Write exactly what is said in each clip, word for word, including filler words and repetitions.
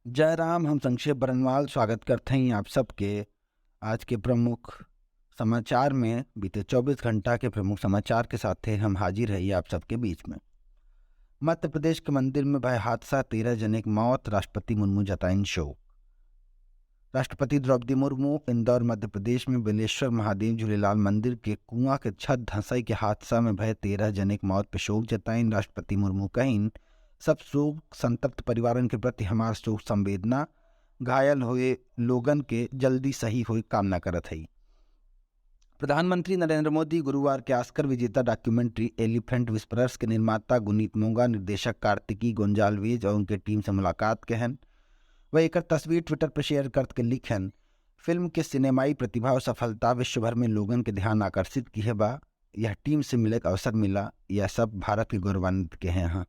जय राम, हम संक्षेप बरनवाल स्वागत करत हई आप सबके आज के प्रमुख समाचार में। बीते चउबीस घंटा के प्रमुख समाचार के साथे हम हाजिर हई आप सबके बीच में। मध्य प्रदेश के मंदिर में भय हादसा, तेरह जने के मौत, राष्ट्रपति मुर्मू जताइन शोक। राष्ट्रपति द्रौपदी मुर्मू इंदौर, मध्य प्रदेश में बेलेश्वर महादेव झूलेलाल मंदिर के कुआं के छत धंसई के हादसा में भय तेरह जने के मौत पे शोक जताइन। राष्ट्रपति मुर्मू कहिन, सब शोक संतप्त परिवारन के प्रति हमार शोक संवेदना, घायल होए लोगन के जल्दी सही होए कामना करत हई। प्रधानमंत्री नरेंद्र मोदी गुरुवार के ऑस्कर विजेता डॉक्यूमेंट्री एलिफेंट विस्परर्स के निर्माता गुनीत मोंगा, निर्देशक कार्तिकी गोंजाल्विस और उनके टीम से मुलाकात के हन। वह एकर तस्वीर ट्विटर पर शेयर करत के लिखन, फिल्म के सिनेमाई प्रतिभा और सफलता विश्व भर में लोगन के ध्यान आकर्षित किहे बा। यह टीम से मिले के अवसर मिला, यह सब भारत के गौरवान्वित के हैं। हाँ,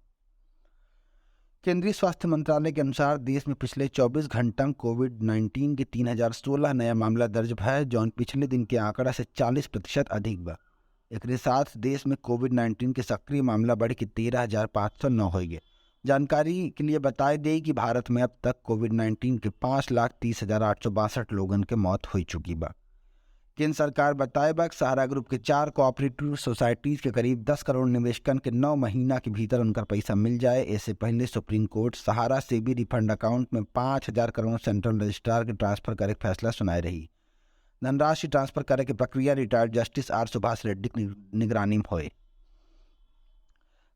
केंद्रीय स्वास्थ्य मंत्रालय के अनुसार देश में पिछले चउबीस घंटा में कोविड नाइन्टीन के तीन हजार सोलह नया मामला दर्ज भय, जौन पिछले दिन के आंकड़ा से चालीस प्रतिशत अधिक बा। एकरे साथ देश में कोविड नाइन्टीन के सक्रिय मामला बढ़ के तेरह हजार पाँच सौ नौ होइ गए। जानकारी के लिए बताए देई कि भारत में अब तक कोविड नाइन्टीन के पाँच लाख तीस हजार आठ सौ बासठ लोगन के मौत होइ चुकी बा। केंद्र सरकार बताए बा कि सहारा ग्रुप के चार कोऑपरेटिव सोसाइटीज के करीब दस करोड़ निवेशकन के नौ महीना के भीतर उनकर पैसा मिल जाए। इससे पहले सुप्रीम कोर्ट सहारा सेबी रिफंड अकाउंट में पाँच हजार करोड़ सेंट्रल रजिस्ट्रार के ट्रांसफर करे के फैसला सुनाए रही। धनराशि ट्रांसफर करे के प्रक्रिया रिटायर्ड जस्टिस आर सुभाष रेड्डी की निग-, निगरानी में होए।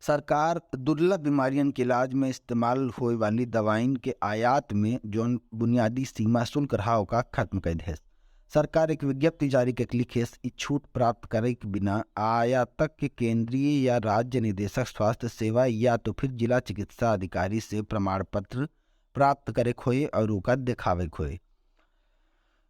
सरकार दुर्लभ बीमारियन के इलाज में इस्तेमाल होए वाली दवाइन के आयात में जौन बुनियादी सीमा शुल्क रहा, ओका खत्म कर देस। सरकार एक विज्ञप्ति जारी करके लिखेस, ई छूट प्राप्त करे के बिना आयातक के केंद्रीय या राज्य निदेशक स्वास्थ्य सेवा या तो फिर जिला चिकित्सा अधिकारी से प्रमाण पत्र प्राप्त करे के होए और ओका देखावे के होए।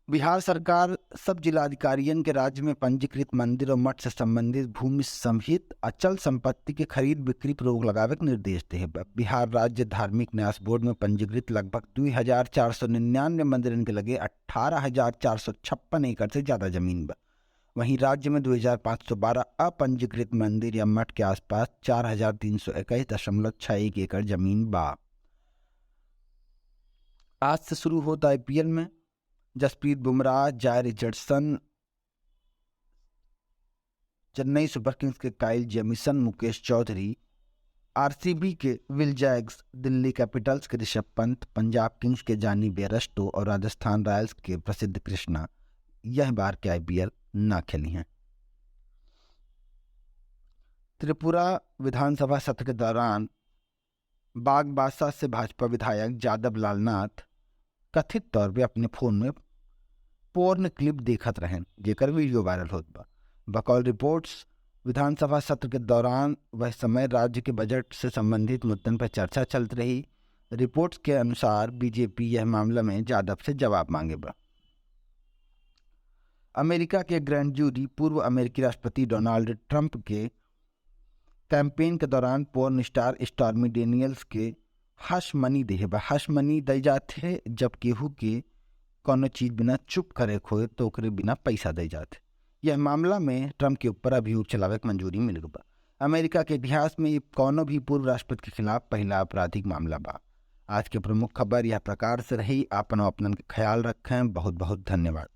बिहार सरकार सब जिलाधिकारियन के राज्य में पंजीकृत मंदिर और मठ से संबंधित भूमि सहित अचल संपत्ति के खरीद बिक्री पर रोक लगावे के निर्देश देहे बा। बिहार राज्य धार्मिक न्यास बोर्ड में पंजीकृत लगभग दुई हजार चार सौ निन्यानवे मंदिरन के लगे अठारह हजार चार सौ छप्पन एकड़ से ज्यादा जमीन बा। वहीं राज्य में दुई हजार पाँच सौ बारह अपंजीकृत मंदिर या मठ के आसपास चार हजार तीन सौ इक्कीस दशमलव छह एक एकड़ जमीन बा। आज से शुरू होता आईपीएल में जसप्रीत बुमराह, जाय रिचर्डसन, चेन्नई सुपर किंग्स के काइल जेमिसन, मुकेश चौधरी, आरसीबी के विल जैक्स, दिल्ली कैपिटल्स के ऋषभ पंत, पंजाब किंग्स के जानी बेयरस्टो और राजस्थान रॉयल्स के प्रसिद्ध कृष्णा यह बार के आईपीएल ना खेली हैं। त्रिपुरा विधानसभा सत्र के दौरान बागबासा से भाजपा विधायक यादव लालनाथ कथित तौर पे अपने फोन में पोर्न क्लिप देखत रहेन, जेकर वीडियो वायरल होत बा। बकौल रिपोर्ट्स, विधानसभा सत्र के दौरान वह समय राज्य के बजट से संबंधित मुद्दन पर चर्चा चलत रही। रिपोर्ट्स के अनुसार बीजेपी यह मामला में यादव से जवाब मांगे बा। अमेरिका के ग्रैंड जूरी पूर्व अमेरिकी राष्ट्रपति डोनाल्ड ट्रंप के कैंपेन के दौरान पोर्न स्टार स्टॉर्मी डेनियल्स के हश मनी देहे बा। हश मनी दई जात है जब केहू के कौनो चीज बिना चुप करे के होए तो ओकरे बिना पैसा दई जात है। यह मामला में ट्रंप के ऊपर अभियोग चलावे के मंजूरी मिल गई बा। अमेरिका के इतिहास में ये कौनो भी पूर्व राष्ट्रपति के खिलाफ पहला आपराधिक मामला बा। आज के प्रमुख खबर यह प्रकार से रही। आपन और अपनन के ख्याल रखें। बहुत बहुत धन्यवाद।